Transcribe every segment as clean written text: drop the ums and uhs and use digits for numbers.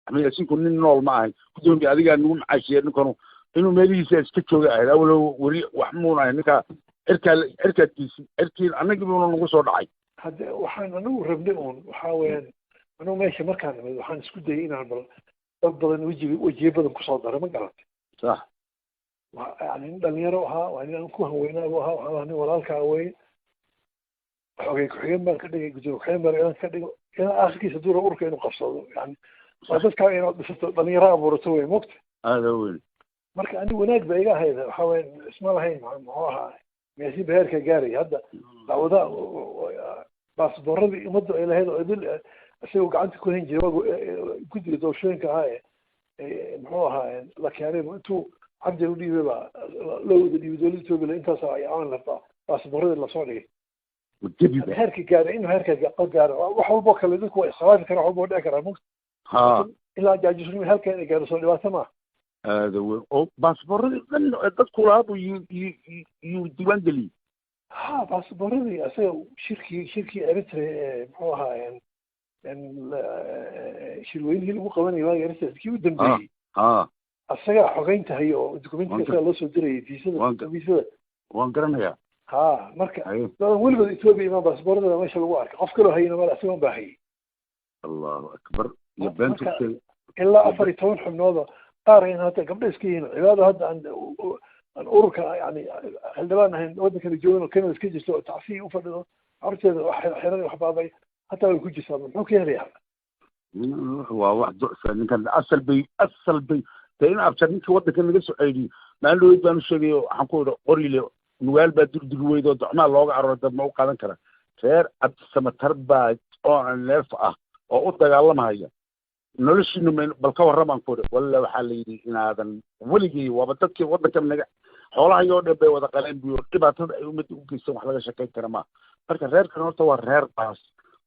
Axmed Yaasiinku nin nool ma ahayn, guddoomiye. Adigaa nagu macaashiye ninkanu inuu meelihiisa iska jooga ahayd. Awalow weli wax muuna ahayn ninkaa. Cirkaa cirkaad geysi, cirkii annagii buuna nagu soo dhacay. Hadde waxaan anigu rabnay uun waxaa weeyaan, anigu meesha markaan nimid waxaan isku dayay inaan bal dad badan, wejiga wejiyo badan kusoo daro, ma garatay? Sax. Yani nin dhalinyaro ahaa, waa nin aan ku hanweynaa buu ahaa. Waxaan ahaa nin walaalkaa weye. Xogey ku-xigeen baan ka dhigay, gudoomiye ku-xigeen baan inaan ka dhigo ilaa aakhirkiisa duura urka inuu qabsado. Yani waa dadkaa inaad dhisato, dhalinyaro abuurato wey, mogta? Aada weyn. Marka ani wanaag ba iga ahayd. Waxaa weya isma lahayn muxuu ahaa Yaasiin ba heerka gaaraya. Hadda dacwadaha baasboorradii ummadda ay lahayd oo idil isagoo gacanta ku hayn jiray, waagu guddiga doorashooyinka ahaa ee muxuu ahaa la keenay, intuu Cabdi u dhiibay baa loo wada dhiibay dowladda Etoobiya. Intaas ay caawin rabtaa baasboorradii lasoo dhigay. Gebi ba heerka gaaray, inuu heerka gaaro, wax walboo kale dadku waa iskhilaafi karaa, wax walboo dhici karaa, mugta? Ilaa jaajusnimo halka inay gaaro soo dhibaato maaha. Aada weyn, oo baasboorradii dhan dadku lahaa buu yuu diiwaan geliyey. Ha, baasboorradii isaga shirkii Eritrea ee muxuu ahaa shirweynihii lagu qabanayay waagi Eritrea kii u dambeeyey, isagaa xogeynta hayo oo documentiga isagaa loo soo dirayay, viisada, viisada. Waan garanayaa. Ha, marka dadan weligood Etoobiya imaan baasboorada meesha lagu arkay, qof kaloo hayna male, isaga un baa hayay. Allahu akbar, iyo beenta. Ilaa 14 xubnooda qaar ayn hadda gabdho iska yihiin, cibaado hadda aan ururka yani xildhibaan ahayn, waddankana joogin oo Canada iska jirto oo tacsiya u fadhido, carurteeda wax xiran, wax baabay hataa way ku jirtaa. Muxuu ka helayaa? Waa wax ducfa ninkan. Asal bay de in abjar ninkii waddanka naga soo ceydhiyo. Maalin dhaweyd baan u sheegay, waxaan ku idhi Qorile Nugaal baa durduri weyd oo docmaa looga cararo, dad ma u qaadan kara? Reer Cabdisamatar baa oo neef ah oo u dagaalamahaya noloshiinu mayn. Bal ka warramaan ku idhi, walla waxaa la yidhi inaadan weligii waaba dadkii waddanka naga xoolahayoo dhan bay wada qaleen buyo. Dhibaatada ay ummadda u geysteen wax laga sheekayn kara maa. Marka reerkan horta waa reer baas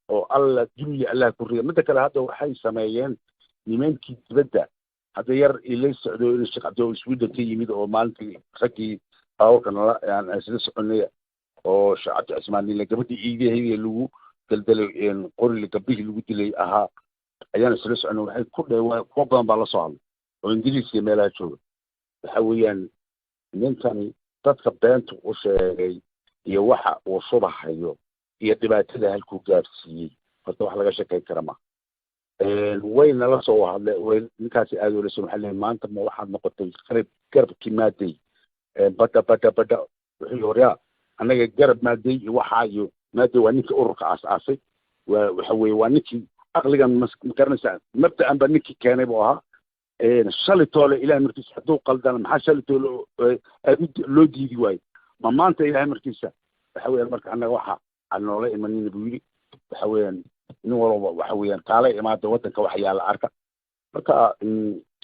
oo Alla dunya Allah ku riya. Midda kale, hadda waxay sameeyeen nimankii dibadda hadda yar ila socdo in Sheekh Cabdi oo Sweden ka yimid oo maalintii raggii baawarka nala aan isla soconay oo Sheekh Cabdi Cismaan nila gabadhii iidahayda lagu deldelay, Qorile gabdhihii lagu dilay ahaa, ayaan isla soconay. Waxay ku dhe kuwa badan baa la soo hadlay oo Ingiriiska iyo meelaha jooga. Waxa weeyaan ninkani dadka beenta u sheegay iyo waxa uu shubahayo iyo dhibaatada halkuu gaadhsiiyey, horta wax laga sheekayn kara ma. Way nala soo hadle, way ninkaasi aada ula soo. Waxaa leeyahay maanta ma waxaad noqotay qarib garabkii Maaday badha badha badha. Wuxuu yihi, horyaa annaga garab Maaday iyo waxaa iyo Maaday waa ninkii ururka aas-aasay, waa waxa weeye waa ninkii aqligan ma garanaysaa, mabda'an baa ninkii keenay buu ahaa. Shalay toole Ilahay markiisa hadduu qaldana, maxaa shalay toole aad loo diidi waayo ma maanta? Ilahay markiisa waxa weeyaan, marka annaga waxa aan noola imanina buu yidhi, waxa weeyaan nin walba waxa weeyaan kaala imaada waddanka wax yaala arka. Marka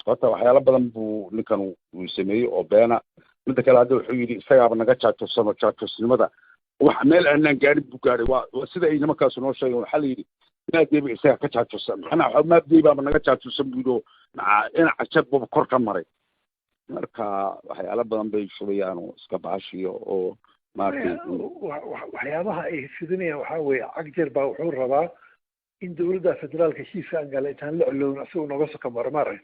horta waxyaalo badan buu ninkan uu sameeyey oo beena. Midda kale, hadda wuxuu yidhi isagaaba naga jaajursano. Jaajusnimada wax meel aanaan gaadhin buu gaadhay. Waa sida ay nimankaasu noo sheegeen. Waxaa la yidhi Maadeyba isaga ka jaajursan, maxanaa Maadey baaba naga jaajursan buu yidhi, oo dhinaca jadbaba kor ka maray. Marka waxyaalo badan bay shubayaan oo iska baashiyo oo maaragtay. Waxyaabaha ay fidinayaan waxaa weeye, Cagjar baa wuxuu rabaa in dowladda federaalka heshiiska aan galay intaan la colowin asagoo nooga soka maro, maarag?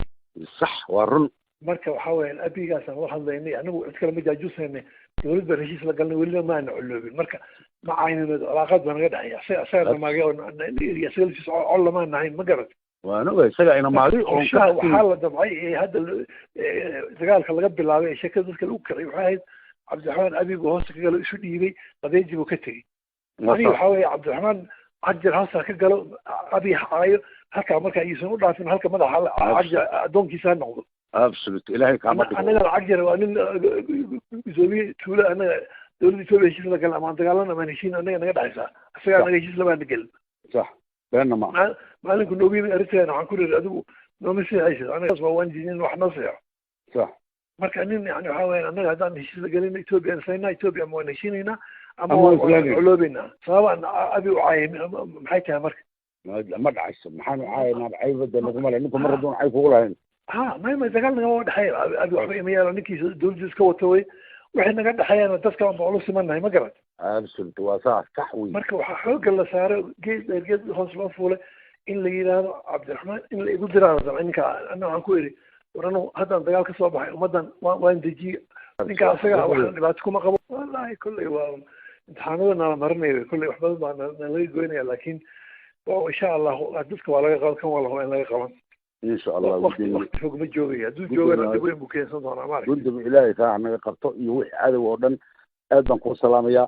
Sax, waa run. Marka waxaa weeyaan abigaasaan la hadlaynay, anigu cid kale ma jaajuusaynay. Dowlad baan heshiis la galnay, welina ma aana coloobin. Marka ma caynino, calaaqaad baa naga dhexeeya. Isaga namaagay oo isaga laftiisa col lamaan nahayn, ma garat? Waan ogahay, isaga ina maagay oo Qorshaha waxaa la damcay ee hadda dagaalka laga bilaabay ee sheekada dadka lagu kiciyay waxay ahayd Cabdiraxmaan abigu hoosta ka galo, isu dhiibay, qadeeji buu ka tegey. Aniga waxaa weeye Cabdiraxmaan Cagjar hoosta ka galo, Abi ha caayo halkaa, marka iisan u dhaafin halka madaxa, Cagjar addoonkiisa ha noqdo. Absolute, Ilahay kaama dhigo. Annagana Cagjar waa nin gudoomiye tuulo. Annaga dowladda Etoobiya heshiis la galan amaan dagaalan amaan heshiin annaga naga dhexaysaa, isagaa naga heshiis lamaana gelin. Sax, beenna ma. Maalinku noogu yimid arrinteena waxaan ku niri, adigu nooma seexaysid, anaga waa waan diidin wax noo seexo. Marka nin yani waxaa weeyaan annaga haddaan heshiis la gelin Etoobiya ansaynaa, Etoobiya ama waan heshiinaynaa ama Ama waan waan coloobaynaa. Sababaan Abi u caayay maxay tahay marka? Ma dhacayso, maxaanu caayanaa? Caybada naguma le ninku mar hadduun cayb kugu lahayn. Ha, may dagaal nagama dhexeeya. Abi waxba ima yeelo, ninkiisa dowladdiisa iska wato wey. Waxay naga dhexeeyaan dadka aan ba ula simannahay, ma garat? Absolute, waa sax, sax wey. Marka waxaa xoogga la saaray, geed dheer geed hoos loo fuulay. In la yidhaahdo Cabdiraxmaan in la igu diraano damcay ninka. Anna waxaan ku idhi, war anu haddaan dagaal ka soo baxay, ummaddan waan dejiyey, ninka asaga waxaan dhibaato kuma qabo. Wallahi kolley waa imtixaanada nala marinayo, kolley wax badan baa nalaga goynaya, laakiin insha Allah dadka waa laga qaban kan, waa la hubaa in laga qaban. Insha Allah. Waqti fog ma joogaya, hadduu joogana dib weyn buu keensan doonaa, maaragta. Gundaba Ilaahay kaa naga qabto iyo wixii cadow oo dhan. Aad baan kuu salaamayaa.